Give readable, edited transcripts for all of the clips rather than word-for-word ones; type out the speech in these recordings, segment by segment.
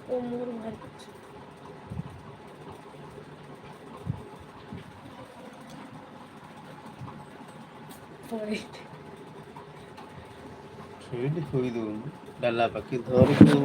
ଓ ମୋର ବାହାରି ପଡୁଛି। ସେଇଠି ଥୋଇଦଉନୁ ଡାଲା ପାଖେ ଧରିକି।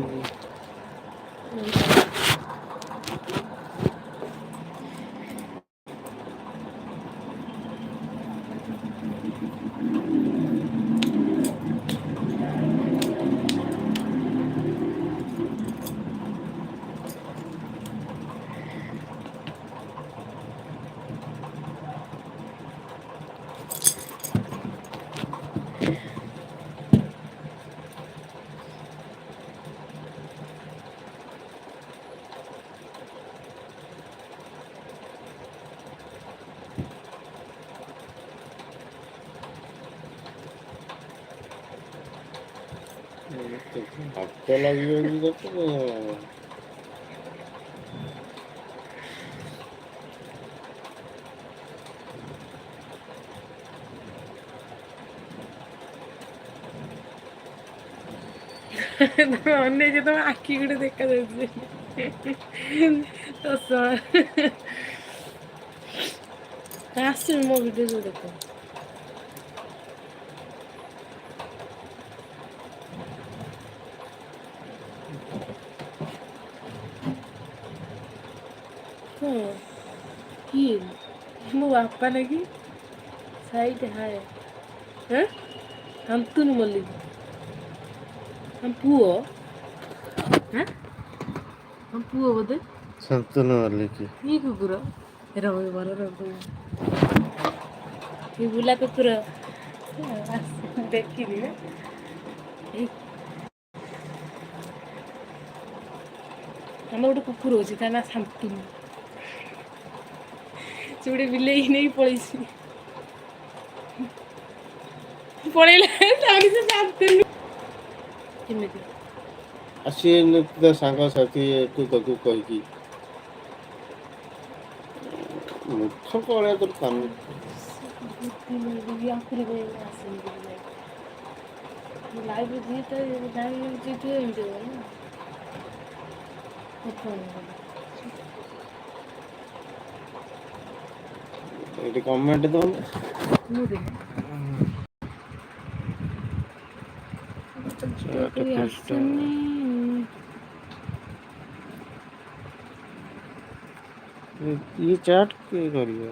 ହାତ ଲାଗିଯାଉଛି ତତେ। ତମେ ଅନେଇଛ, ତମ ଆଖି ଗୋଟେ ଦେଖାଯାଉଛି ତ। ଆସିବି, ମୋ ଭିଡ଼ିଓ ସବୁ ଦେଖ। ହଁ, କିଏ ମୋ ବାପା ନାକି ସାଇଟ୍ ହାଏ। ହଁ, ଶାନ୍ତନୁ ମଲ୍ଲିକ ଆମ ପୁଅ। ହଁ, ଆମ ପୁଅ ବୋଧେ। ଶାନ୍ତନୁ ମଲ୍ଲିକ। କି କୁକୁର ରହ, ଭଲ ରହ। କି ବୁଲା କୁକୁର ଦେଖିବି। ଏଇ ଆମର ଗୋଟେ କୁକୁର ଅଛି, ତା ନାଁ ଶାନ୍ତନୁ। ସେ ଗୋଟେ ବିଲେଇ ନେଇକି ପଳେଇଛି, ପଳେଇଲା। ତାପରେ ସେ ଶାନ୍ତନୁ କେମିତି ଆଉ ସିଏ ତା ସାଙ୍ଗସାଥି ଏକୁ ତାକୁ କହିକି ମୁଖ କଳିଆ ତୋର କାମ। ଲାଇଭ୍ ଯିଏ ତ ଲାଇଭ୍ ଯିଏ ଏମିତି ହବ ନା ଫୋନ୍। ଏଠି କମେଣ୍ଟ ଦଉନୁ। ମୁଁ ଦେବି। ଚାଟ ପୃଷ୍ଠା। ଆସୁନି। ଇଏ ଚାଟ୍ କିଏ କରିବ?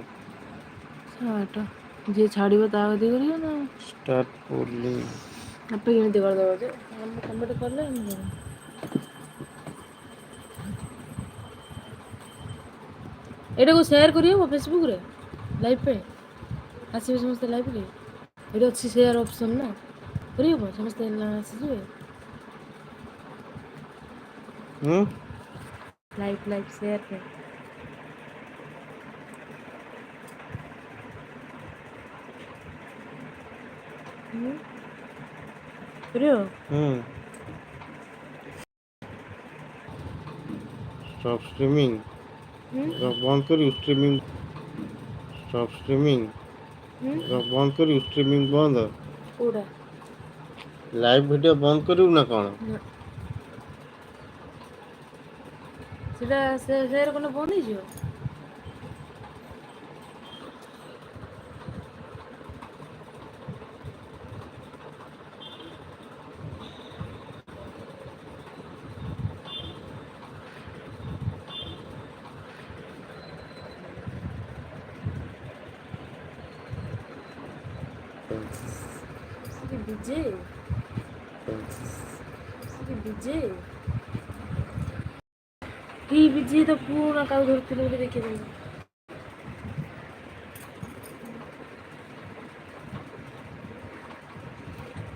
ଛାଟ ଯିଏ ଛାଡ଼ିବ ତା କତିକି କରିବ ନା। Start polling. ଆପେ କେମିତି କରିଦେବ ଯେ? ଆମେ କମେଣ୍ଟ କଲେ ଆମେ କରିବୁ। ଏଇଟାକୁ ସେୟାର କରିହେବ ଫେସବୁକରେ? ଲାଇଭ୍ ପାଇଁ ଆସିବେ ସମସ୍ତେ ଲାଇଭ୍ରେ। ଏଇଠି ଅଛି ସେୟାର ଅପସନ୍ ନା, କରିହେବ? ସମସ୍ତେ ଆସିଯିବେ। ହୁଁ। ଲାଇଭ୍ ସେୟାର ପାଇଁ। ହୁଁ, କରିବ। ହୁଁ, ଷ୍ଟପ୍ ଷ୍ଟ୍ରିମିଂ। ହୁଁ। ବନ୍ଦ କରିବୁ ଷ୍ଟ୍ରିମିଂ? Stop streaming. ହୁଁ। ବନ୍ଦ କରିବୁ ଷ୍ଟ୍ରିମିଂ ବନ୍ଦ? କୋଉଟା? ଲାଇଭ୍ ଭିଡ଼ିଓ ବନ୍ଦ କରିବୁ ନା କ'ଣ? ନା, ସେଟା ସେୟାର କଲେ ବନ୍ଦ ହେଇଯିବ। ବିଜେ ବିଜେ କି ବିଜେ ତ ପୁଅ ନା କାହାକୁ ଧରିଥିଲେ ବୋଲି ଦେଖିଥିଲି।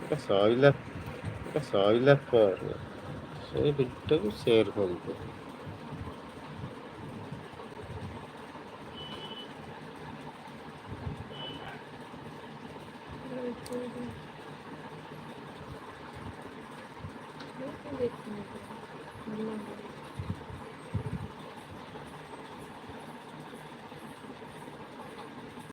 ଏଟା ସଇଲା, ଏଟା ସଇଲା ପରେ ସେଇ ଭିଡ଼ିଓଟାକୁ ସେୟାର କରିଦେ। ଦେଖିନି।